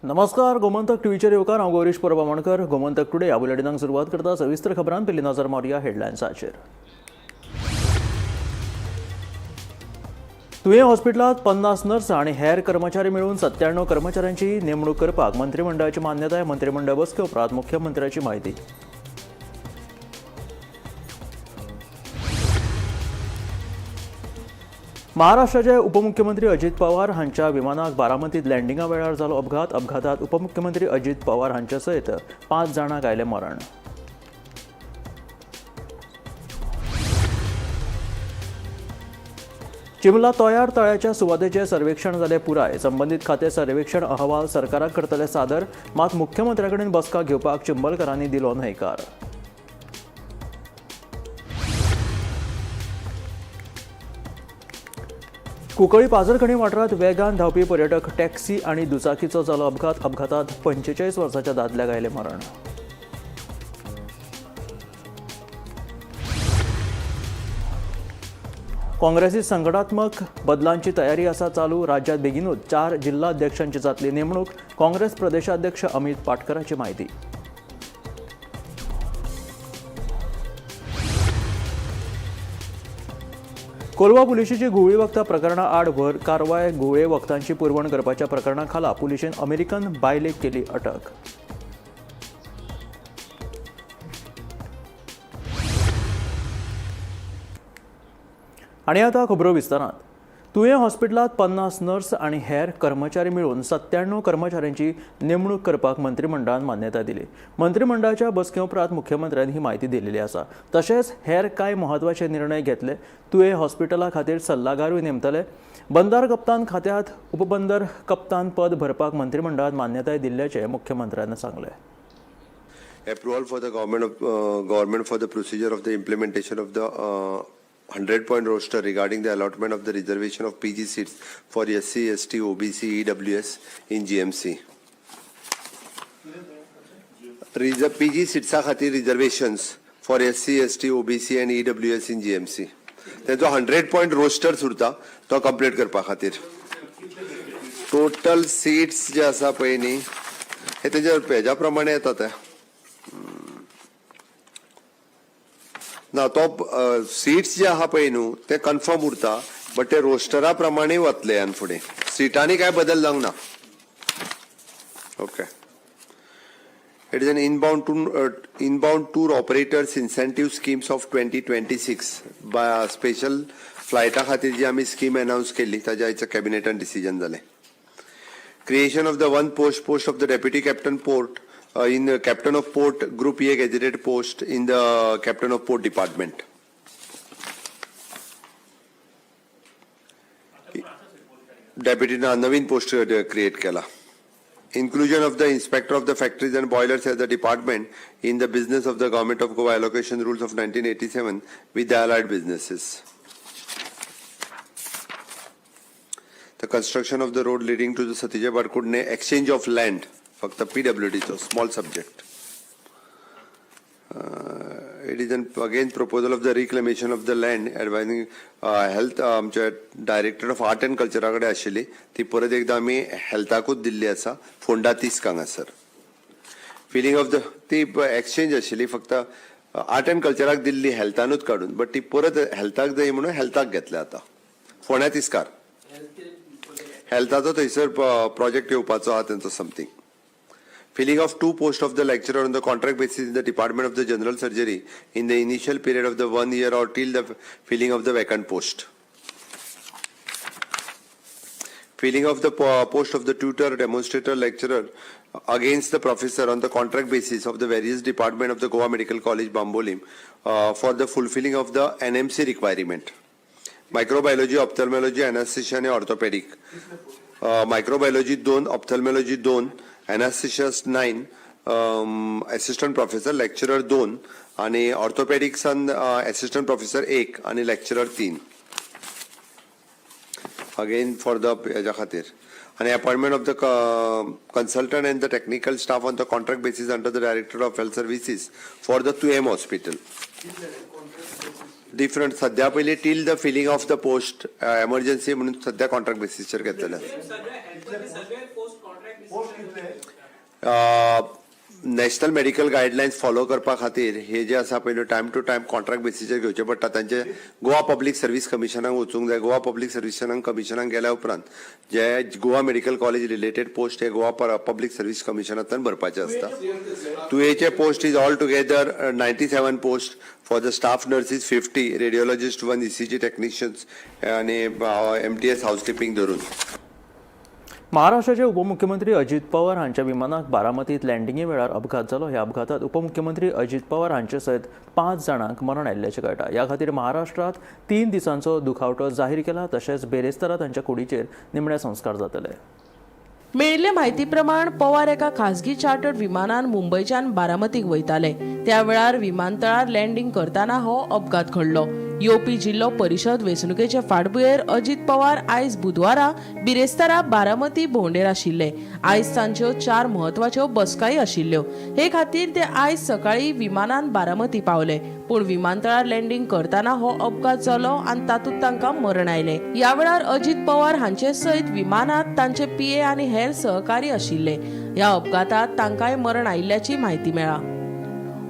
नमस्कार, गोमंतक टीव्हीचेर येवकार. हांव गौरीश परब आमोणकर. गोमंतक टुडे ह्या बुलेटिनाक सुरवात करता. सविस्तर खबरान पयलीं नजर मारुया हेडलायन्साचेर. तुयें हॉस्पिटलांत 50 नर्स आनी हेर कर्मचारी मेळून 97 कर्मचाऱ्यांची नेमणूक करपाक मंत्रिमंडळाची मान्यताय. मंत्रिमंडळ बसके उपरांत मुख्यमंत्र्याची म्हायती. महाराष्ट्राचे उपमुख्यमंत्री अजित पवार हांच्या विमानाक बारामतीत लँडिंगा वेळार जालो अपघात. अपघातात उपमुख्यमंत्री अजित पवार हांचे सयत 5 जाणांक आयलें मरण. चिमला तोयार तळ्याच्या सुवातेचें सर्वेक्षण जालें पुराय. संबंदीत खातें सर्वेक्षण अहवाल सरकाराक करतले सादर. मात मुख्यमंत्र्या कडेन बसका घेवपाक चिंबलकरांनी दिलो न्हयकार. कुंकळी पाजरखणी वाठारांत वेगान धांवपी पर्यटक टॅक्सी आनी दुचाकीचो जालो अपघात. अपघातात 45 वर्साच्या दादल्याक आयलें मरण. काँग्रेसीत संघटनात्मक बदलांची तयारी आसा चालू. राज्यात बेगीनूच 4 जिल्हाध्यक्षांची जातली नेमणूक. काँग्रेस प्रदेशाध्यक्ष अमित पाटकराची म्हायती. कोलवा पुलिशेची घुंवळी वखदां प्रकरणा आड व्हड कारवाय. घुंवळे वखदांची पुरवण करपाच्या प्रकरणा खाला पुलिशेन अमेरिकन बायलेक केली अटक. आनी आतां खबरो विस्तारात. तुयें हॉस्पिटलांत 50 नर्स आनी हेर कर्मचारी मेळून 97 कर्मचाऱ्यांची नेमणूक करपाक मंत्रिमंडळान मान्यताय दिली. मंत्रिमंडळाच्या बसके उपरांत मुख्यमंत्र्यांनी ही म्हायती दिलेली आसा. तशेंच हेर कांय म्हत्वाचे निर्णय घेतले. तुयें हॉस्पिटला खातीर सल्लागारूय नेमतले. बंदर कप्तान खात्यांत उपबंदर कप्तान पद भरपाक मंत्रिमंडळान मान्यताय दिल्ल्याचें मुख्यमंत्र्यान सांगलें. Approval for the government for the procedure of the implementation of the 100 point roster regarding the allotment of the reservation of PG seats for SC, ST, OBC, EWS in GMC. PG seats खातीर reservations for SC, ST, OBC and EWS in GMC. तेजो 100 point roster उरता, तो complete करपा खातीर. Total seats जे आसा पळय न्ही, हे तेज्या हेज्या प्रमाणे येता ते. ना, तो सीट्स जे आहा पळय न्हू, ते कन्फर्म उरता, बट ते रोस्टरा प्रमाणे वतले. ह्यान फुडें सिटांनी काय बदल जावंक ना. Okay, it is an inbound tour operators incentive schemes of 2026. Special फ्लायटा खातीर जी आमी स्कीम अनाउन्स केल्ली, ताज्या आयच्या कॅबिनेटान डिसिजन जालें. Creation of the one post of the deputy captain port in the captain of port group A gazetted post in the captain of port department. Deputy Naveen post create केला. Inclusion of the inspector of the factories and boilers as a department in the business of the Government of Goa Allocation Rules of 1987 with the allied businesses. The construction of the road leading to the Satija Badkudne exchange of land, फक्त PWD चो small subject. It is an again proposal of the reclamation of the land advising health, आमच्या director of art and कल्चरा कडेन आशिल्ली, ती परत एकदा आमी हेल्थाकूच दिल्ली आसा, फोंडा तिस्क हांगासर. फिलिंग ऑफ the ती एक्सचेंज आशिल्ली, फक्त आर्ट अँड कल्चराक दिल्ली हेल्थानूच काडून, बट ती परत हेल्थाक जाय म्हणून हेल्थाक घेतल्या आतां फोंड्या तिस्कार. हेल्थाचो थंयसर प्रोजेक्ट येवपाचो आहा तेंचो something. Filling of two posts of the lecturer on the contract basis in the Department of the General Surgery in the initial period of the one year or till the filling of the vacant post. Filling of the post of the tutor, demonstrator, lecturer against the professor on the contract basis of the various department of the Goa Medical College, Bambolim, for the fulfilling of the NMC requirement. Microbiology, ophthalmology, anesthesia आणि orthopedic. Microbiology 2, ophthalmology 2, anaesthetist 9, assistant professor, lecturer 2 आणि ऑर्थोपेडिक्सान assistant professor 1 आणि lecturer 3, again for the हेज्या खातीर. आणि appointment of the consultant and the technical staff on the contract basis under the Director of Health Services for the Tuem Hospital. Different सध्या पयलीं till the filling of the post, emergency म्हणून सध्या contract बेसीसचेर घेतलेले. सगळे हेल्थचे सगळे post contract post कितले? National medical guidelines follow करपा खातीर हे जे आसा पळय टायम टू टायम कॉन्ट्रॅक्ट बेसीचेर घेवचे पडटा. तांचे गोवा पब्लीक सर्वीस कमिशनाक वचूंक जाय. गोवा पब्लीक सर्विसांक कमिशनाक गेल्या उपरांत जे Goa medical college related post हे गोवा पब्लीक सर्वीस कमिशनांतल्यान भरपाचे आसता. तुयेचे post is all together 97 post for the staff nurses, 50 radiologist, 1 ECG technicians आणि एमटीएस हाऊसकीपिंग धरून. महाराष्ट्राचे उपमुख्यमंत्री अजित पवार हांच्या विमानाक बारामतीत लँडिंगे वेळार अपघात जालो. ह्या अपघातात उपमुख्यमंत्री अजित पवार हांचे सयत 5 जाणांक मरण आयिल्ल्याचें कळटा. ह्या खातीर महाराष्ट्रात 3 दिसांचो दुखावटो जाहीर केला. तशेंच बेरेस्तारा तांच्या कुडीचेर निमणे संस्कार जातले. मेळिल्ले म्हायती प्रमाण पवार एका खासगी चार्टर्ड विमानान मुंबयच्यान बारामतीक वयताले. त्या वेळार विमानतळार लँडींग करतना हो अपघात घडलो. येवपी जिल्लो परिशद वेंचणुकेचे फाटभुंयेर अजित पवार आयज बुधवारा बिरेस्तारा बारामती भोंवडेर आशिल्ले. आयज तांच्यो 4 म्हत्वाच्यो बसकाय आशिल्ल्यो. हे खातीर ते आयज सकाळी विमानान बारामती पावले, पूण विमानतळार लँडींग करतना हो अपघात जालो आनी तातूंत तांकां मरण आयलें. ह्या वेळार अजित पवार हांचे सयत विमानात तांचे पीए आनी हेर सहकारी आशिल्ले. ह्या अपघातात तांकांय मरण आयिल्ल्याची म्हायती मेळ्ळा.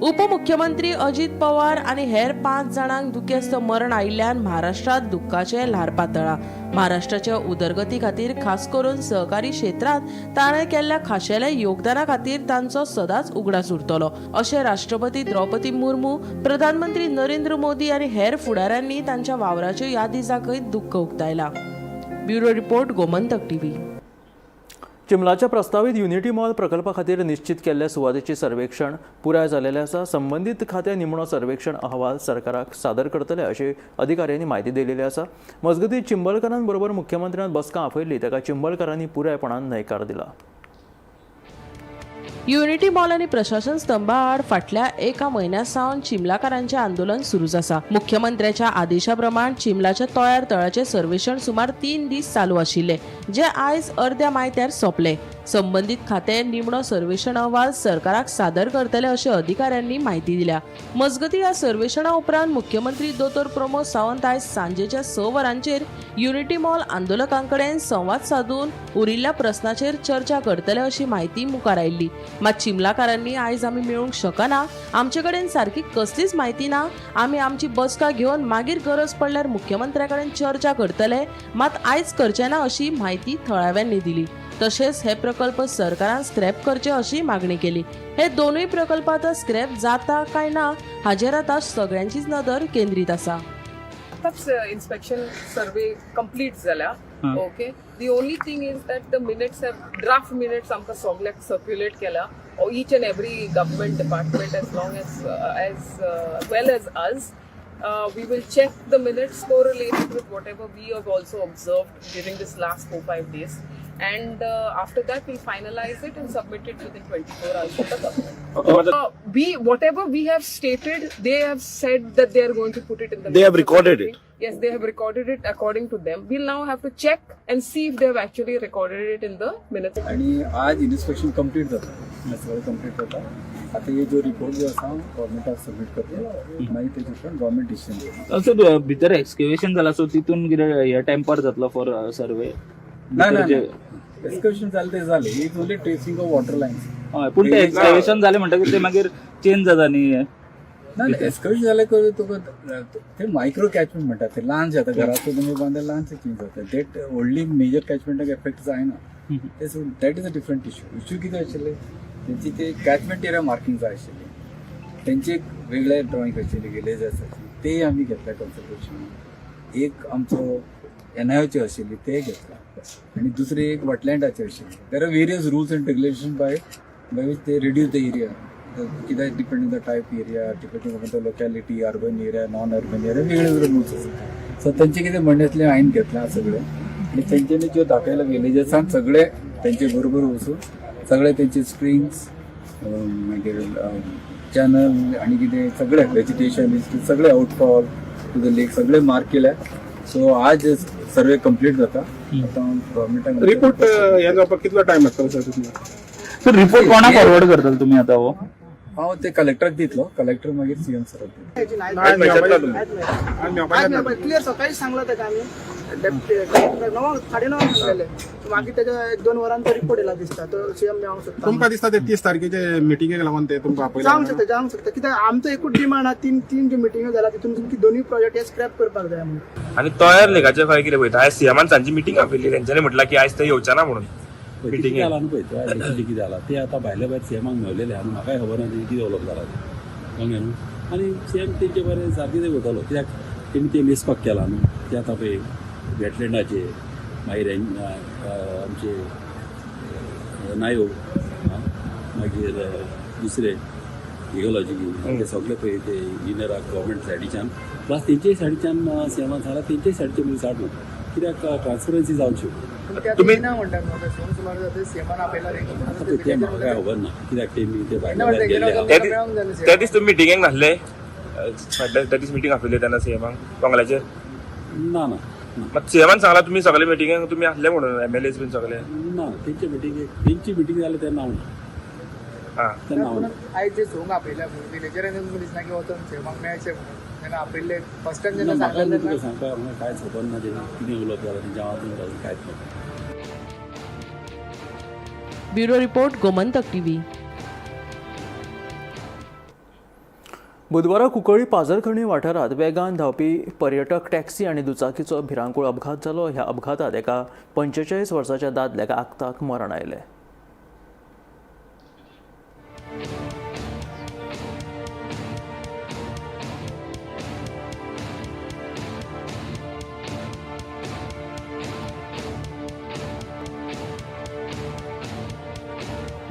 उपमुख्यमंत्री अजित पवार आनी हेर 5 जाणांक दुखेस्त मरण आयिल्ल्यान महाराष्ट्रात दुख्खाचें ल्हार पातळ्ळां. महाराष्ट्राच्या उदरगती खातीर खास करून सहकारी क्षेत्रांत ताणें केल्ल्या खाशेल्या योगदाना खातीर तांचो सदांच उगडास उरतलो अशें राष्ट्रपती द्रौपदी मुर्मू, प्रधानमंत्री नरेंद्र मोदी आनी हेर फुडाऱ्यांनी तांच्या वावराच्यो यादी दाखयत दुख्ख उक्तायलां. Bureau report, Gomantak TV. चिंबलाच्या प्रस्तावीत युनिटी मॉल प्रकल्पा खातीर निश्चित केल्ल्या सुवातेची सर्वेक्षण पुराय जालेलें आसा. संबंदीत खातें निमणो सर्वेक्षण अहवाल सरकाराक सादर करतले अशी अधिकाऱ्यांनी म्हायती दिलेली आसा. मजगतीं, चिंबलकारांबरोबर मुख्यमंत्र्यान बसका आपयल्ली ताका चिंबलकारांनी पुरायपणान न्हयकार दिला. युनिटी मॉल आनी प्रशासन स्तंभा आड फाटल्या एका म्हयन्या सावन चिमलाकारांचें आंदोलन सुरूच आसा. मुख्यमंत्र्याच्या आदेशा प्रमाण चिमलाच्या तळ्यार तळाचें सर्वेक्षण सुमार 3 दीस चालू आशिल्लें, जें आयज अर्द्या मायत्यार सोंपलें. संबंदीत खातें निमणो सर्वेक्षण अहवाल सरकाराक सादर करतले अशें अधिकाऱ्यांनी म्हायती दिल्या. मजगतीं, ह्या सर्वेक्षणा उपरांत मुख्यमंत्री दोतोर प्रमोद सावंत आयज सांजेच्या 6 वरांचेर युनिटी मॉल आंदोलकां कडेन संवाद सादून उरिल्ल्या प्रस्नाचेर चर्चा करतले अशी म्हायती मुखार आयिल्ली. मात चिमलाकारांनी आयज आमी मेळूंक शकना, आमचे कडेन सारकी कसलीच म्हायती ना, आमी आमची बसका घेवन मागीर गरज पडल्यार मुख्यमंत्र्या कडेन चर्चा करतले, मात आयज करचे ना अशी म्हायती थळाव्यांनी दिली. तशेंच हे प्रकल्प सरकारान स्क्रॅप करचे अशी मागणी केली. हे दोनूय प्रकल्प आतां स्क्रॅप जाता काय ना हाजेर आतां सगळ्यांचीच नदर केंद्रीत आसा. आतांच इन्स्पेक्शन सर्वे कंप्लीट जाल्या. Okay, the only thing is that the minutes have draft minutes आमकां सगल्याक सर्क्युलेट केल्या, each and every government department as well as us. We will check the minutes, correlated with whatever we have also observed during this last 4-5 days, and after that we'll finalize it and submit it within 24 hours to the government. We whatever we have stated, they have said that they are going to put it in the They have minutes of the recorded meeting. Yes, they have recorded it according to them. We'll now have to check and see if they have actually recorded it in the minutes. आणि आज inspection complete जाता, सगळें complete जाता. आतां हे जो report जो आसा गव्हर्मेंटाक सबमीट करता, मागीर तेजे उपरांत गव्हर्मेंट डिसिजन घेता. सर, भितर एक्सकेवेशन जाला, सो तितून कितें हे टेम्पर जातलो फॉर सर्वे? ना ना, एक्सकर्शन जालें तें जालें. Is only tracing of water lines. हय, पूण ते एक्सकेवेशन जालें म्हणटकीर ते मागीर चेंज जाता न्ही हे. ना, एक्सकर्शन जालें करून तुका ते मायक्रो कॅचमेंट म्हणटात, ते ल्हानशें. आतां घराचो तुमी बांदल्यार ल्हानशें चेंज जाता. That व्हडली मेजर कॅचमेंटाक एफेक्ट जायना. ते that is a different issue. Issue कितें आशिल्लें, तेंची ते कॅचमेंट एरिया मार्किंग जाय आशिल्ली. तेंची एक वेगळे ड्रॉइंग आशिल्ली विलेजर्साची, तेय आमी घेतल्या कन्सल्टेशन. एक आमचो एनआयओची आशिल्ली, ते घेतला आनी दुसरी एक वटलँडाची आशिल्ली. There are various rules and regulation by which they reduce the area, कित्याक depending the type area, depending upon the locality, urban area, non urban area, वेगळे वेगळे रुल्स आसात. सो तेंचे कितें म्हणणें आसलें, हांवें घेतलां सगळें आनी तेंच्यांनी ज्यो दाखयला विलेजर्सान सगळे तेंचे बरोबर वचून सगळे तेंचे स्प्रिंग्स, मागीर चॅनल आनी कितें सगळे वेजिटेशन, सगळे आउटफॉल टू the lake सगळे मार्क केल्या. सो आज सर्वे कंप्लीट जाता आतां गव्हर्मेंटाक. रिपोर्ट हे जावपाक कितलो टायम लागतलो सर तुमकां? सर, रिपोर्ट कोणाक फॉरवर्ड करतले तुमी आतां हो? हांव ते कलेक्टराक दितलो, कलेक्टर मागीर सीएम सराक दितलो. आज मेळपाक येतला तुमी? आज मेळपाक येतला? क्लियर सकाळीच सांगलं ताका आमी. डेप्युटी 9 9:30 सांगलेले. मागीर तेच्या एक दोन वरान तो रिपोर्ट येयला दिसता, तो सीएम मेळोंक सोदता. तुमकां दिसता ते 30 तारखेचे मिटिंगेक लागून ते तुमकां जावंक आपयला? शकता, जावंक शकता, कित्याक आमचो एकूच डिमांड आहा, तीन तीन ज्यो मिटिंग्यो जाल्या तितून की दोनूय प्रोजेक्ट हे स्क्रॅप करपाक जाय म्हणून. आनी तोयार लेकाचे खंय कितें पळयता, आयज सीएमान सांजची मिटींग आपयल्ली, तेंच्यांनी म्हटलां की आयज ते येवचे ना म्हणून पळय, कितें मिटिंगेक. जाला न्हू पळय, तो एक्चुली कितें जाला ते आतां भायले भायर सीएमाक मेवलेले आनी म्हाकाय खबर ना तें कितें उलोवप जाला तें, कळ्ळें न्हू. आनी सीएम तेंचे बरें सारकें ते वयतालो, कित्याक तेणी ते मेजपाक केला न्हू ते आतां पळय वेटलँडाचे, मागीर आमचे नायो, मागीर दुसरे इकोलॉजी, ते सगळे पळय ते इंजिनियराक गव्हर्मेंट सायडीच्यान प्लस तेंचेय सायडीच्यान सीएमान सांगला, तेंचेय सायडीचे मनीस हाड न्हू, कित्याक ट्रान्सपरन्सी जावची. तुमी आतां पळय तें म्हाका काय खबर ना, कित्याक ते मी ते भायल्या भायर गेल्ले आहा. त्या दीस तुमी मिटिंगेक नासले फाटल्या, त्या दीस मिटींग आपयल्ली तेन्ना सीएमाक बंगल्याचेर? ना ना ना. मात सीएमान सांगला तुमी सगळे मिटिंगेक तुमी आसले म्हणून, एम एल एस बीन सगळे. ना, तेंचे मिटिंगेक तेंची मिटींग जाली तेन्ना हांव ना. आं. तेन्ना हांव ना. आयज जे सोंग आपयल्या विलेजरांनी तुमकां दिसना की वचोन सीएमाक मेळचें म्हणून, तेन्ना आपयल्ले फर्स्ट टायम ना, जेन्ना म्हाका सांगलें न्हू तुका तेन्ना सांगपाक म्हाका कांयच खबर ना तें कितें उलोवप जालां तेंच्या हांव अजून कांयच खबर ना. Bureau report, Gomantak TV. बुधवारा कुंकळी पाझरखणी वाठारांत वेगान धांवपी पर्यटक टॅक्सी आनी दुचाकीचो भिरांकूळ अपघात जालो. ह्या अपघातांत एका 45 वर्साच्या दादल्याक आक्ताक मरण आयलें.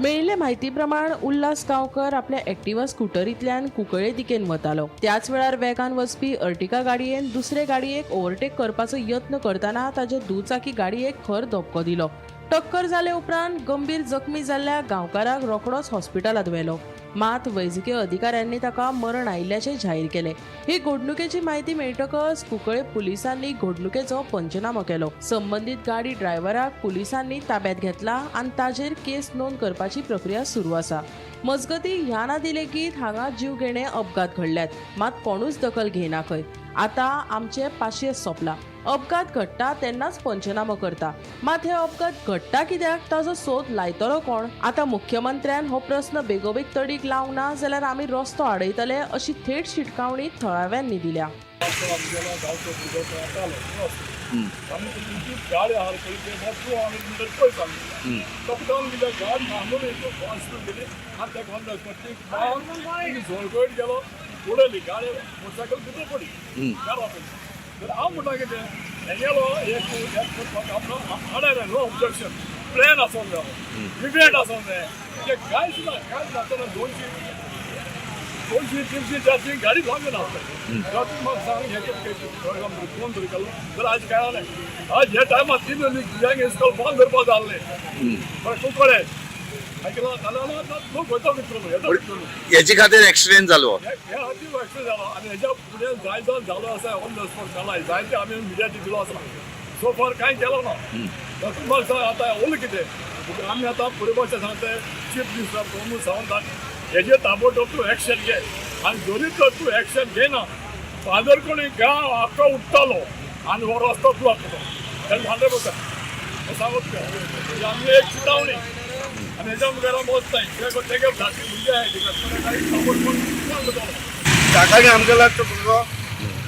मेळिल्ले म्हायती प्रमाण उल्हास गांवकर आपल्या एक्टिवा स्कुटरींतल्यान कुंकळे दिकेन वतालो. त्याच वेळार वेगान वचपी अर्टिगा गाडयेन दुसरे गाडयेक ओव्हरटेक करपाचो यत्न करतना ताचे दुचाकी गाडयेक खर धपको दिलो. टक्कर जाले उपरांत गंभीर जखमी जाल्ल्या गांवकाराक रोखडोच हॉस्पिटलांत व्हेलो. मात वैजकीय अधिकाऱ्यांनी ताका मरण आयिल्ल्याचें जाहीर केलें. ही घडणुकेची म्हायती मेळटकच कुंकळे पुलिसांनी घडणुकेचो पंचनामो केलो. संबंदीत गाडी ड्रायव्हराक पुलिसांनी ताब्यात घेतला आनी ताजेर केस नोंद करपाची प्रक्रिया सुरू आसा. मजगती ह्या नादी लेगीत हांगा जीवघेणे अपघात घडल्यात, मात कोणूच दखल घेयना खंय. आतां आमचें पाशियेस सोंपलां. अपघात घडटा तेन्नाच पंचनामो करता, मात हे अपघात घडटा कित्याक ताजो सोद लायतलो कोण? आतां मुख्यमंत्र्यान हो प्रस्न बेगोबेग तडीक लावंक ना जाल्यार आमी रस्तो आडयतले अशी थेट शिटकावणी थळाव्यांनी दिल्या. हांव म्हणटा कितें हेगेलो एक आपलो नो ऑब्जेक्शन प्लॅन आसूंक जाय, इव्हेंट आसूंक जाय, ते कांयच ना, कांयच नासतना 200 300 400 गाडी लागून आसता. तातूंत म्हाका सांग हें कितें कोण तरी केलो तर आज कळना. आज ह्या टायमार तीन भुरग्यांक इस्कॉल बंद करपाक जाल्लें, पण कुंकळे आयकलां जाल्यार लोक वयता भितर येता भितर. हेचे खातीर एक्सिडेंट जालो. हे खातीर एक्सिडेंट जालो आनी हेच्या फुडें जाय जावन जालो आसा, ऑन the spot जाला, जायते आमी मिडियाचेर दिलो आसा, सो फार कांय केलो ना. तातूंत म्हाका सांग आतां उरलें कितें? आमी आतां परिभाशा सांगता चीफ मिनिस्टर प्रमोद सावंताक, हेजेर ताबडतोब तूं एक्शन घे आनी जरी तर तूं एक्शन घेयना पादरकोणी गांव आख्खो उठ्ठलो आनी हो रस्तो ब्लॉक जातलो, 100% सांगू तुका. ही आमची एक चितावणी आनी हेच्या मुखार आमी वचनाय, कित्याक तेगे धाकटी भुरगीं आहाय, ताबडतोब बंद जातलो. सकाळी आमगेलो तो भुरगो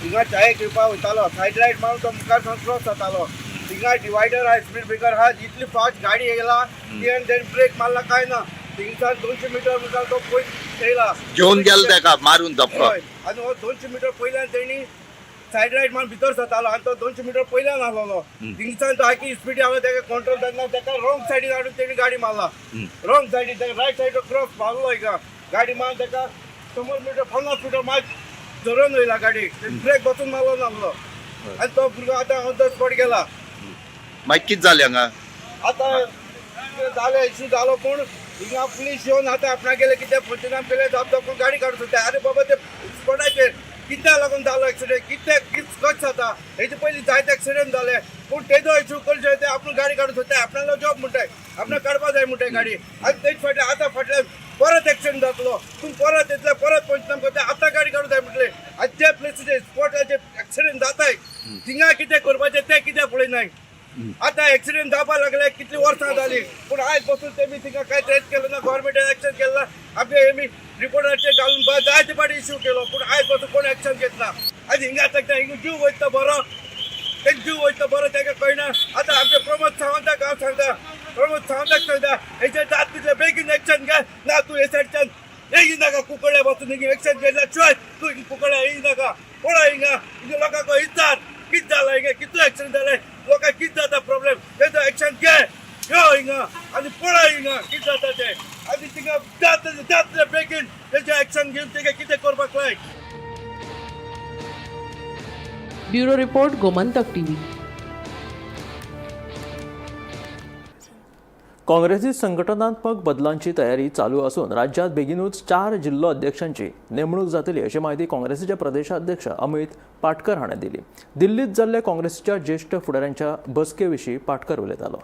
हिंगा चाये घेवपाक वयतालो, सायड लायट मारून तो मुखार सावन क्रॉस जातालो. हिंगा डिवायडर आहा, स्पीड ब्रेकर आहा, जितली फास्ट गाडी येयला ती आनी तेणी ब्रेक मारला काय ना, थिंगसान 200 मिटर मुखार तो पयस येयला, घेवन गेलो तेका मारून धपको. हय, आनी हो 200 मिटर पयल्यान तेणी सायड लायट मारून भितर सरतालो आनी तो 200 मिटर पयल्यान आसलेलो. थिंगसान तो हाकी स्पीड आसलो, तेका कंट्रोल जायना, तेका रॉंग सायडीन हाडून तेणी गाडी मारला. रॉंग सायडीन तेका रायट सायडीन क्रॉस मारलो, हिंगा गाडी मारून तेका 100 मिटर 50 मिटर मात धरून वयला गाडी, ब्रेक बसून मारलो नासलो आनी तो भुरगो आतां ऑन the spot गेला. मागीर कितें जालें हांगा? आतां जालें इशू जालो, पूण हिंगा पुलीस येवन आतां आपणागेले कितें पंचनाम केले, जाप दाखोवन गाडी काडूंक सोदता. आरे बाबा, ते स्पॉटाचेर कित्याक लागून जालो एक्सिडेंट, कितें कशें जाता, हेचे पयलीं जायते एक्सिडेंट जाले, पूण तेजो इशू करचे ते आपूण गाडी काडूंक सोदता, आपणालो जॉब म्हणटाय, आपणाक काडपा जाय म्हणटाय गाडी. आनी तेज फाटल्यान आतां फाटल्यान परत एक्सिडेंट जातलो, तूं परत येतले परत पंचनाम करता, आतां गाडी काडूंक जाय म्हटलें. आनी जे प्लेसीचेर स्पॉटाचेर एक्सिडेंट जाताय थिंगा कितें करपाचें तें कितें हेमी थिंगा कांय ट्रेस केलो ना, गव्हर्मेंटान एक्शन केलें ना. आमचे हेमी रिपोर्टाचेर घालून जायते फाटी इश्यू केलो, पूण आयज पासून कोण एक्शन घेतना. आयज हिंगा सांगता, हिंगा जीव वयता बरो, ते जीव वयता बरो ताका कळना. आतां आमचे प्रमोद सावंताक हांव सांगता, प्रमोद सावंताक सांगता, हेचेर जात तितले बेगीन एक्शन घे ना तूं हे सायडच्यान येई नाका. कुंकळ्या पासून हिंगा एक्शन घेतला शिवाय तूं हिंगा कुंकळ्या येई नाका. पळय हिंगा हिंगा लोकांक विचार कितें जालां, हिंगा कितलो एक्सिडंट जालें, लोकांक कितें जाता प्रॉब्लेम, तेजो एक्शन घे. यो हिंगा आनी पळय हिंगा कितें जाता तें, आनी थिंगा जात जातले बेगीन तेजें एक्शन घेवन तेका कितें करपाक लाय. Bureau report, Gomantak TV. काँग्रेसीत संघटनात्मक बदलांची तयारी चालू असून राज्यात बेगीनूच 4 जिल्लो अध्यक्षांची नेमणूक जातली अशी माहिती काँग्रेसीचे प्रदेशाध्यक्ष अमित पाटकर हाणें दिली. दिल्लीत जाल्ल्या काँग्रेसीच्या ज्येश्ठ फुडाऱ्यांच्या बसके विशीं पाटकर उलयतालो.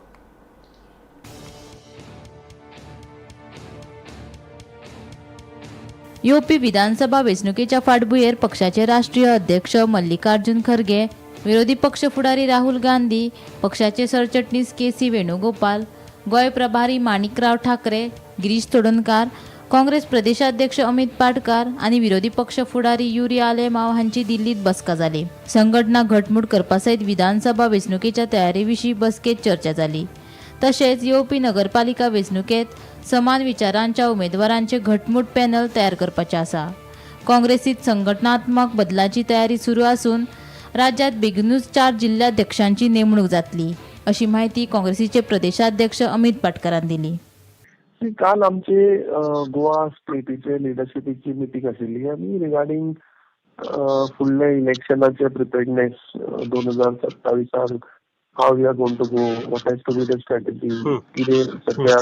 येवपी विधानसभा वेंचणुकेच्या फाटभुंयेर पक्षाचे राष्ट्रीय अध्यक्ष मल्लिकार्जुन खरगे, विरोधी पक्ष फुडारी राहुल गांधी, पक्षाचे सरचिटणीस के.सी. वेणुगोपाल, गोंय प्रभारी माणिकराव ठाकरे, गिरीश चोडणकार, काँग्रेस प्रदेशाध्यक्ष अमित पाटकार आनी विरोधी पक्ष फुडारी युरी आलेमाव हांची दिल्लीत बसका जाली. संघटना घटमूट करपा सयत विधानसभा वेंचणुकेच्या तयारे विशीं बसकेत चर्चा जाली. तशेंच येवपी नगरपालिका वेंचणुकेत समान विचारांच्या उमेदवारांचे घटमूट पॅनल तयार करपाचें आसा. काँग्रेसीत संघटनात्मक बदलाची तयारी सुरू आसून राज्यात बेगीनूच 4 जिल्हाध्यक्षांची नेमणूक जातली अशी माहिती काँग्रेसीचे प्रदेशाध्यक्ष अमित पाटकरान दिली. काल आमचे गोवा स्टेटीचे लिडरशिपीची मिटींग आशिल्ली आनी रिगार्डींग फुडल्या इलेक्शनाचे प्रिपेर्डनेस 2027 how we are going to go, what has to be the strategy, कितें सद्या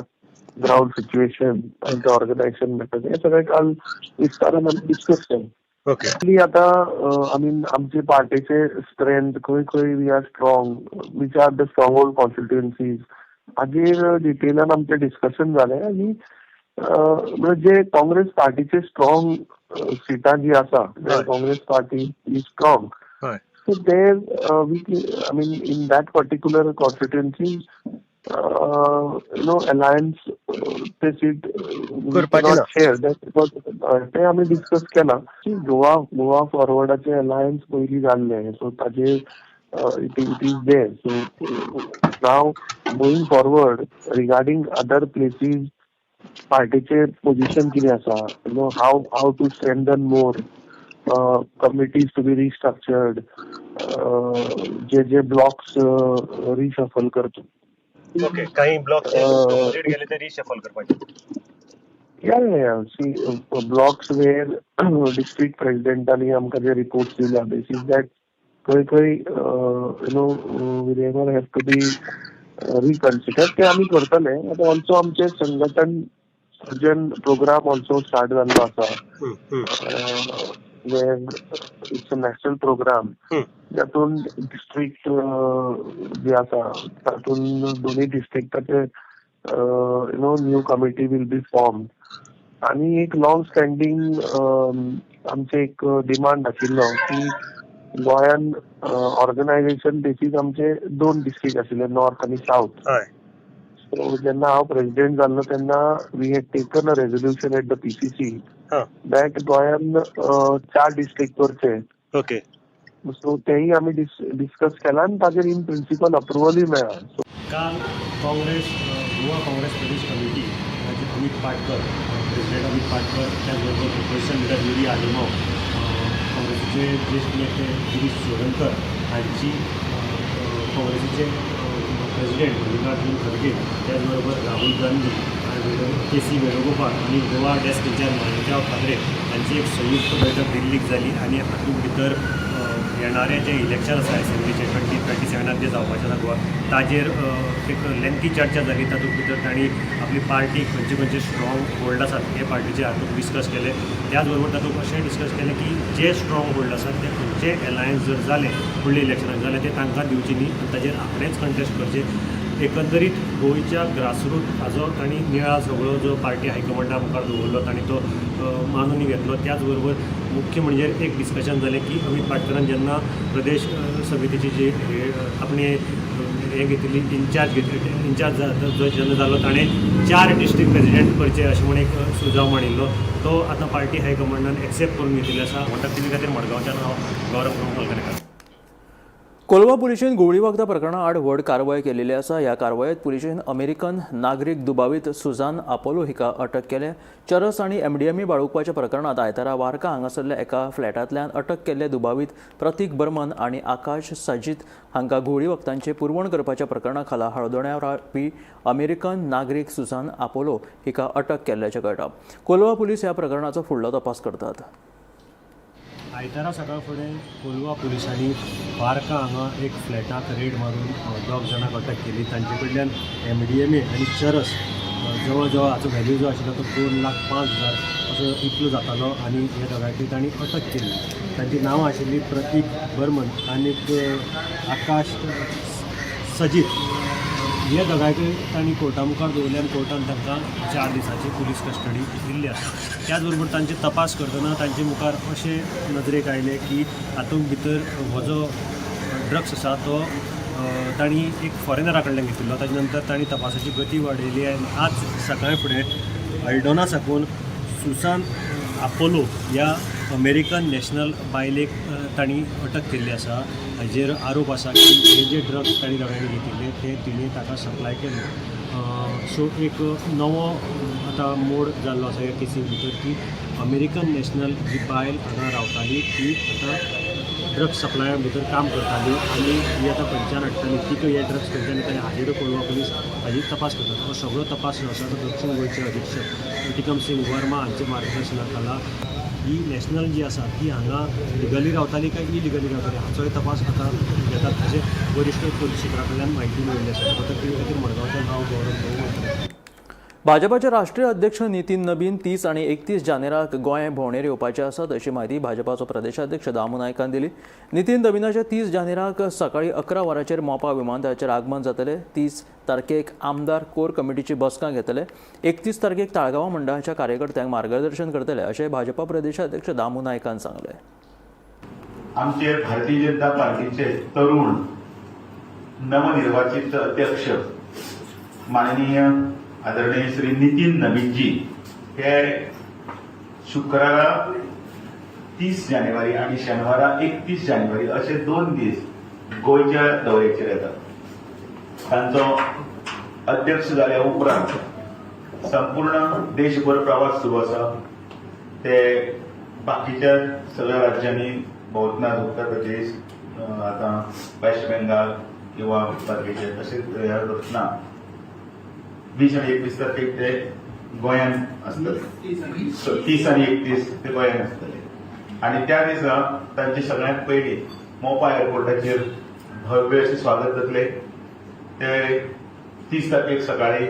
ग्रावंड सिच्युएशन आनी ऑर्गनायझेशन मॅटर्स हे सगळें काल विस्तारान आमी डिस्कस केलें. ओके, आतां I mean आमचे पार्टीचे स्ट्रेंथ खंय खंय we are strong, which are the strong hold constituencies हाजेर डिटेलान आमचें डिस्कशन जालें. आनी म्हणजे जे काँग्रेस पार्टीचे स्ट्रॉंग सिटां जी आसा, Congress party is strong, so there we I mean in that particular constituency you know alliance ते सीट शेअर ते आमी डिस्कस केलां. गोवा गोवा फॉरवर्डाचे अलायन्स पयलीं जाल्ले, सो ताजेर it is there. So now moving forward regarding other places पार्टीचे position कितें आसा, you know how to strengthen more, committees to be restructured, J J blocks reshuffle करतो. ओके, काही ब्लॉक्स गेले ते रिशफल करपाचे. Yeah. See, blocks where district प्रेसिडेंटांनी आमकां जे reports दिल्या बेसीस that खंय खंय you know wherever have to be reconsider ते आमी करतले. आतां ऑल्सो आमचे संघटन सृजन प्रोग्राम ऑल्सो स्टार्ट जाल्लो आसा, where it's a national program, जातून डिस्ट्रिक्ट जे आसा तातूंत दोनूय डिस्ट्रिक्टाचे you know new committee will be form. आनी एक लॉंग स्टँडींग आमचे एक डिमांड आशिल्लो की गोंयान ऑर्गनायझेशन बेसीस आमचे 2 डिस्ट्रिक्ट आशिल्ले, नॉर्थ आनी सावथ. सो जेन्ना हांव प्रेसिडेंट जाल्लो तेन्ना we had taken a resolution at the PCC that गोंयान 4 डिस्ट्रिक्ट करचे. ओके, सो तेय आमी डिस्कस केला आनी ताजेर इन प्रिंसिपल अप्रुवलूय मेळ्ळा. काल काँग्रेस गोवा काँग्रेस प्रदेश कमिटी अमित पाटकर, प्रेसिडेंट अमित पाटकर, त्याचबरोबर ऑपोजिशन लिडर युरी आलेमाव, काँग्रेसीचे ज्येश्ठ नेते गिरीश चोडणकर हांची काँग्रेसीचे प्रेसिडेंट मल्लिकार्जुन खरगे, त्याचबरोबर राहुल गांधी, के.सी. वेणुगोपाल आनी गोवा डेस्क इंचार्ज माणिकराव ठाकरे हांची एक संयुक्त बैठक दिल्लीक जाली. आनी हातूंत भितर येणारे जे इलेक्शन आसा एसेंब्लीचे 2027 जे जावपाचें आसा गोवा, ताजेर एक लेंथी चर्चा जाली. तातूंत भितर तांणी आपली पार्टी खंयचे खंयचे स्ट्रॉंग होल्ड आसात हे पार्टीचे हातूंत डिस्कस केले. त्याच बरोबर तातूंत अशें डिस्कस केलें की जे स्ट्रॉंग होल्ड आसात ते खंयचे एलायन्स जर जाले फुडले इलेक्शनाक जाल्यार ते तांकां दिवचे न्ही आनी ताजेर आपणेच कंटेस्ट करचे. एकंदरीत गोंयच्या ग्रासरूट हाजो तांणी नियाळ सगळो जो पार्टी हायकमांडा मुखार दवरलो, तांणी तो मानून घेतलो. त्याच बरोबर मुख्य म्हणजे एक डिस्कशन जालें की अमीत पाटकरान जेन्ना प्रदेश समितीची जी आपणे हें घेतिल्ली, इन्चार्ज घेतिल्ली, इन्चार्ज जो जेन्ना जालो ताणें 4 डिस्ट्रिक्ट प्रेजिडेंट करचे अशें म्हूण एक सुजाव मांडिल्लो, तो आतां पार्टी हायकमांडान एक्सेप्ट करून घेतिल्लो आसा. म्हणटा टीव्ही खातीर मडगांवच्यान हांव गौरव प्रभू कलकणेकार. कोलवा पुलिशेन घुंवळी वखदां प्रकरणा आड व्हड कारवाय केलेली आसा. ह्या कारवायेत पुलिशेन अमेरिकन नागरीक दुबावीत सुजान आपोलो हिका अटक केल्या. चरस आनी एमडीएमए बाळगुपाच्या प्रकरणांत आयतारा वार्का हांगासरल्या एका फ्लॅटांतल्यान अटक केल्ले दुबावीत प्रतीक बर्मन आनी आकाश साजीत हांकां घुंवळी वखदांचें पुरवण करपाच्या प्रकरणा खाला हळदोण्या रावपी अमेरिकन नागरीक सुजान आपोलो हिका अटक केल्ल्याचें कळटा. कोलवा पुलीस ह्या प्रकरणाचो फुडलो तपास करतात. आयतारा सकाळ फुडें कोलवा पुलिसांनी वार्का हांगा एक फ्लॅटाक रेड मारून 2 जाणांक अटक केली. तांचे कडल्यान एमडीएमए आनी चरस जवळ जवळ हाचो व्हॅल्यू जो आशिल्लो तो 2,05,000 असो इतलो जातालो आनी हे दोगांयकूय तांणी अटक केली. तांची नांवां आशिल्लीं प्रतीक बर्मन आनीक आकाश सजीत. हे दोगांयकूय तांणी कोर्टा मुखार दवरले आनी कोर्टान तांकां 4 दिसांची पुलीस कस्टडी दिल्ली आसा. त्याच बरोबर तांचे तपास करतना तांचे मुखार अशें नदरेक आयलें की हातूंत भितर हो जो ड्रग्स आसा तो तांणी एक फॉरेनरा कडल्यान घेतिल्लो. ताजे नंतर तांणी तपासाची गती वाडयली आनी आज सकाळी फुडें हळदोणा साकून सुसान आपोलो ह्या अमेरिकन नॅशनल बायलेक तांणी अटक केल्ली आसा. हाजेर आरोप आसा की हे जे ड्रग्स तांणी दोगांयनी घेतिल्ले ते तिणें ताका सप्लाय केल्ले. सो एक नवो आतां मोड जाल्लो आसा ह्या केसी भितर की अमेरिकन नॅशनल जी बायल हांगा रावताली ती आतां ड्रग्स सप्लाया भितर काम करताली आनी ही आतां खंयच्यान हाडटाली, तिका हे ड्रग्स खंयच्यान येताले हाजेर कोलवा पुलीस हाजी तपास करतात. हो सगळो तपास जो आसा तो दक्षिण गोंयचे अधीक्षक टिकम सिंग वर्मा हांच्या मार्गदर्शना खाला ही नॅशनल जी आसा ती हांगा लिगली रावताली काय इलिगली रावताली हाचोय तपास आतां घेतात अशें वरिश्ठ पोलीस सुत्रां कडल्यान म्हायती मेळिल्ली आसा. आतां टीव्ही खातीर मडगांवच्यान हांव गौरव प्रभू. भाजपाचे राष्ट्रीय अध्यक्ष नितीन नबीन 30 आनी 31 जानेराक गोंय भोंवडेर येवपाचे आसात अशी म्हायती भाजपाचो प्रदेशाध्यक्ष दामू नायकान दिली. नितीन नबीनाचे 30 जानेराक सकाळी 11 वरांचेर मोपा विमानतळाचेर आगमन जातले. 30 तारखेक आमदार कोर कमिटीची बसका घेतले. 31 तारखेक ताळगांव मंडळाच्या कार्यकर्त्यांक मार्गदर्शन करतले अशें भाजपा प्रदेशाध्यक्ष दामू नायकान सांगलें. आमचे भारतीय जनता पार्टीचे तरुण नवनिर्वाचित अध्यक्ष माननीय आदरणीय श्री नितीन नबीनजी हे शुक्रारा 30 जानेवारी आणि शेनवारा 31 जानेवारी असे 2 दीस गोंयच्या दौऱ्याचेर येतात. तांचो अध्यक्ष जाल्या उपरांत संपूर्ण देशभर प्रवास सुरू आसा. ते बाकीच्या सगळ्या राज्यांनी भोंवतना उत्तर प्रदेश, आतां वेस्ट बेंगाल किंवा बाकीचे तशेंच ह्या वतना 20 आनी 21 तारखेक ते गोंयांत आसतले. 30 आनी 31 ते गोंयांत आसतले आनी त्या दिसा तांचे सगळ्यांत पयलीं मोपा एअरपोर्टाचेर भव्य अशें स्वागत जातलें. ते 30 तारखेक सकाळी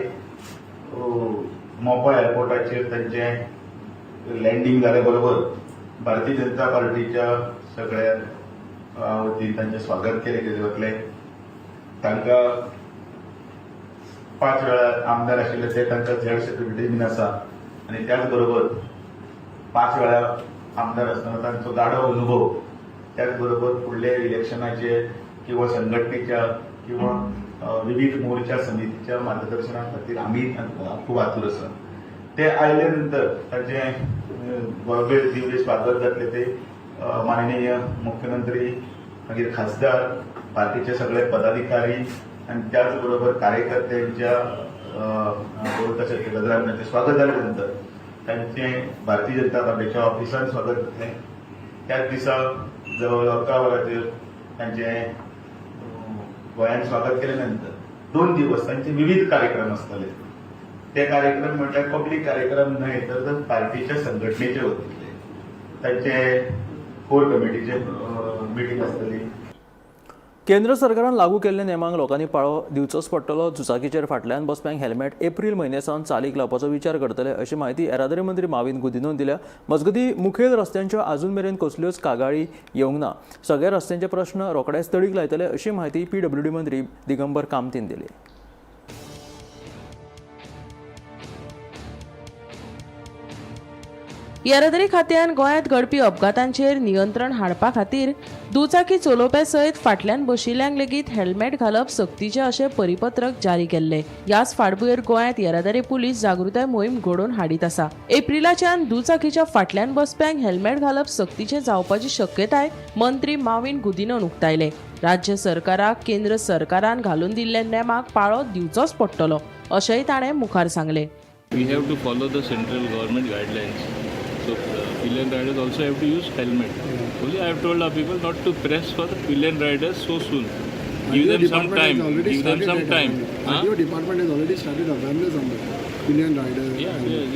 मोपा एअरपोर्टाचेर तांचें लँडींग जाले बरोबर भारतीय जनता पार्टीच्या सगळ्या वतीन तांचें स्वागत केलें वतलें. तांकां 5 वेळा आमदार आशिल्ले ते तांकां झेड सेक्युरिटी बीन आसा आनी त्याच बरोबर 5 वेळा आमदार आसतना तांचो गाढो अनुभव, त्याच बरोबर फुडले इलेक्शनाचे किंवा संघटनेच्या किंवा विविध मोर्चा समितीच्या मार्गदर्शना खातीर आमी खूब आतूर आसा. ते आयले नंतर तांचें भव्य दिव्य स्वागत जातलें. ते माननीय मुख्यमंत्री, मागीर खासदार, पार्टीचे सगळे पदाधिकारी आनी त्याच बरोबर कार्यकर्त्यांच्या तशें गजरान तांचें स्वागत जाले नंतर तांचें भारतीय जनता पार्टीच्या ऑफिसान स्वागत जातलें. त्याच दिसा जवळ 11 वरांचेर तांचें गोंयांत स्वागत केले नंतर 2 दिवस तांचे विविध कार्यक्रम आसतले. ते कार्यक्रम म्हटल्यार पब्लीक कार्यक्रम न्हय तर पार्टीच्या संघटनेचे वतींतले तांचे कोर कमिटीचे मिटींग आसतली. केंद्र सरकारान लागू केल्ल्या नेमांक लोकांनी पाळो दिवचोच पडटलो. दुचाकीचेर फाटल्यान बसप्यांक हेल्मेट एप्रील म्हयन्या सावन चालीक लावपाचो विचार करतले अशी म्हायती येरादारी मंत्री माविन गुदिन्होन दिल्या. मजगतीं मुखेल रस्त्यांच्यो आजून मेरेन कसल्योच कागाळी येवंक ना. सगळ्या रस्त्यांचे प्रश्न रोखडेच तडीक लायतले अशी म्हायती पीडब्ल्यूडी मंत्री दिगंबर कामतीन दिली. येरादारी खात्यान गोंयांत घडपी अपघातांचेर नियंत्रण हाडपा खातीर दुचाकी चलोवप्या सयत फाटल्यान बशिल्ल्यांक लेगीत हेल्मेट घालप सक्तीचें अशें परिपत्रक जारी केल्लें. ह्याच फाटभुंयेर गोंयांत येरादारी पुलीस जागृताय मोहीम घडोवन हाडीत आसा. एप्रिलाच्यान दुचाकीच्या फाटल्यान बसप्यांक हेल्मेट घालप सक्तीचें जावपाची शक्यताय मंत्री माविन गुदिन्होन उक्तायले. राज्य सरकाराक केंद्र सरकारान घालून दिल्ल्या नेमाक पाळो दिवचोच पडटलो अशेंय ताणें मुखार सांगलें. We have to follow the central government guidelines. So pillion riders also have to use helmet. Only I have told our people not to press for the pillion riders so soon. Give them some time. Give them some time. Huh? Your department has already started awareness on the pillion riders.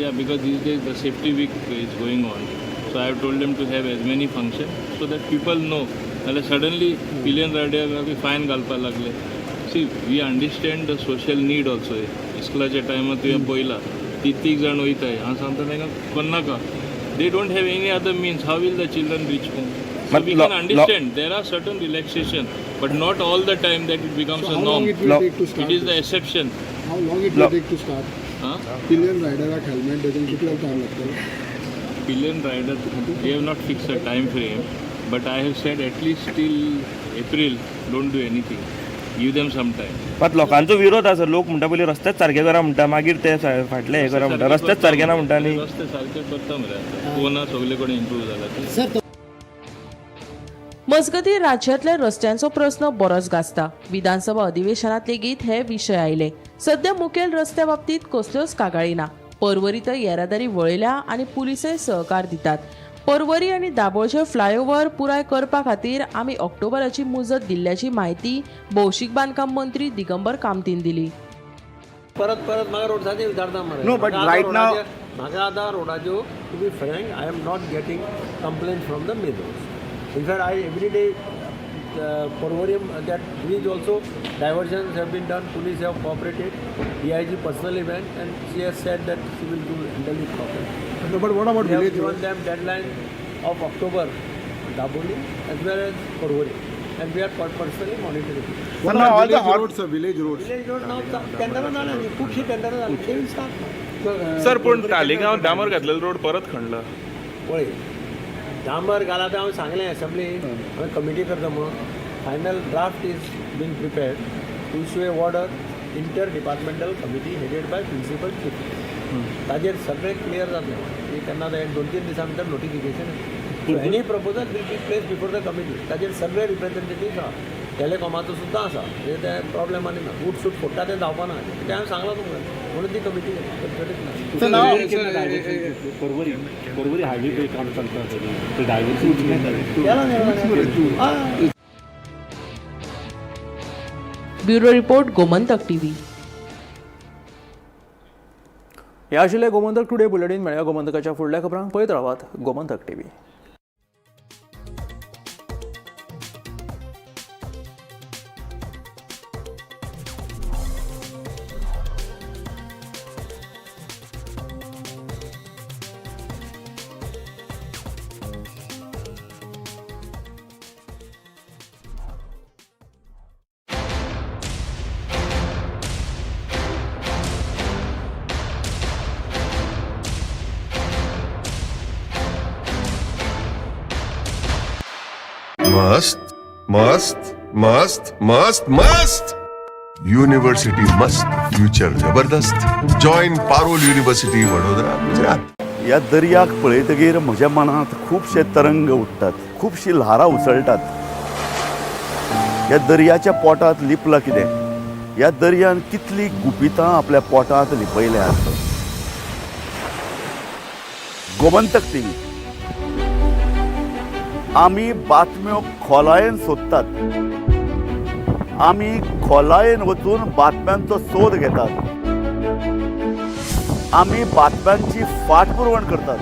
Yeah, because these days the safety week is going on. So I have told them to have as many functions so that people know. नाल्यार suddenly pillion rider fine घालपाक लागले. See, we understand the social need also. इस्कुलाच्या टायमार तुवें पळयला ती तीग जाण वयताय, हांव सांगता तांकां करनाका. They don't have any other means. How will the children reach home? So we can understand there are certain relaxation, but not all the time that it becomes So a how long norm. it will take to start It is the this? exception. How long it will take to start? Huh? Pillion rider helmet doesn't कितलो time लागतलो? Pillion rider, we have not fixed a time frame, but I have said at least till April, don't do anything. Give them some time. मात लोकांचो विरोध आसा, लोक म्हणटा पयलीं रस्तेच सारके करा म्हणटा, मागीर ते फाटले हे करा म्हणटा, रस्तेच सारके ना म्हणटा. आनी रस्ते सारके करता मरे आतां कोना सगळे कडेन इम्प्रूव जाला ते. मजगतीं राज्यांतल्या रस्त्यांचो प्रस्न बरोच गाजता. विधानसभा अधिवेशनात लेगीत हे विशय आयले. सध्या मुखेल रस्त्या बाबतींत कसल्योच कागाळी ना. पर्वरी तर येरादारी वळयल्या आनी पुलिसय सहकार दितात. पर्वरी आनी दाबोळचे फ्लायओव्हर पुराय करपा खातीर आमी ऑक्टोबराची मुजत दिल्ल्याची म्हायती भौशीक बांदकाम मंत्री दिगंबर कामतीन दिली. परत परत म्हाका रोड्साचेर विचारता मरे. No, but right now- म्हाका आतां रोडाच्यो, to be frank, I am not getting complaint from the main roads. In fact, I every day Porvorim that bridge also diversions have been done, police have cooperated, DIG personally went and she has said that she will do handle it properly. No, but what about We have village given roads? them deadline of October, Dabolim as well as Porvorim, and we are personally monitoring it. What now about all the village hot- roads, sir? Village roads. Village road now टेंडरां जालीं, खुबशीं टेंडरां जालीं, they will start now. Sir, पूण तालिगांव डांबर घातलेलो road परत खणला. पळय, डांबर घाला तें हांवें सांगलें एसेंब्ली, हांवें कमिटी करता म्हणून. Final draft is been prepared to issue a order, inter departmental committee headed by principal chief. ताजेर सगळें क्लियर जातलें की केन्ना तें 2-3 दिसां भितर notification. Any proposal will be place before the committee. ताजेर सगळे रिप्रेझेंटेटिव्स आहा, टेलेकॉमाचो सुद्दां आसा. म्हणजे ते प्रॉब्लेम आनी ना, उठ सूट फोडटा तें जावपा ना, तें हांवें सांगलां तुमकां, म्हणून ती कमिटी कन्सल्टेड ना. पर्वरी पर्वरी हायवे काम चलता ते डायव्हर्शन. केलां न्ही. Bureau report, Gomantak TV. हे आशिल्लें गोमंतक टुडे बुलेटीन. मेळया गोमंतकाच्या फुडल्या खबरांक. पळयत रावात गोमंतक टीव्ही. मस्त मस्त मस्त मस्त मस्त युनिव्हर्सिटी मस्त, फ्युचर जबरदस्त. Join Parul university, Vadodara, Gujarat. ह्या दर्याक पळयतगीर म्हज्या मनांत खुबशे तरंग उठ्ठात, खुबशीं ल्हारां उसळटात. ह्या दर्याच्या पोटांत लिपलां कितें? ह्या दर्यान कितलीं गुपितां आपल्या पोटांत लिपयल्यात? गोमंतक टीव्ही, आमी बातम्यो खोलायेन सोदतात, आमी खोलायेन वचून बातम्यांचो सोद घेतात, आमी बातम्यांची फाटपुरवण करतात.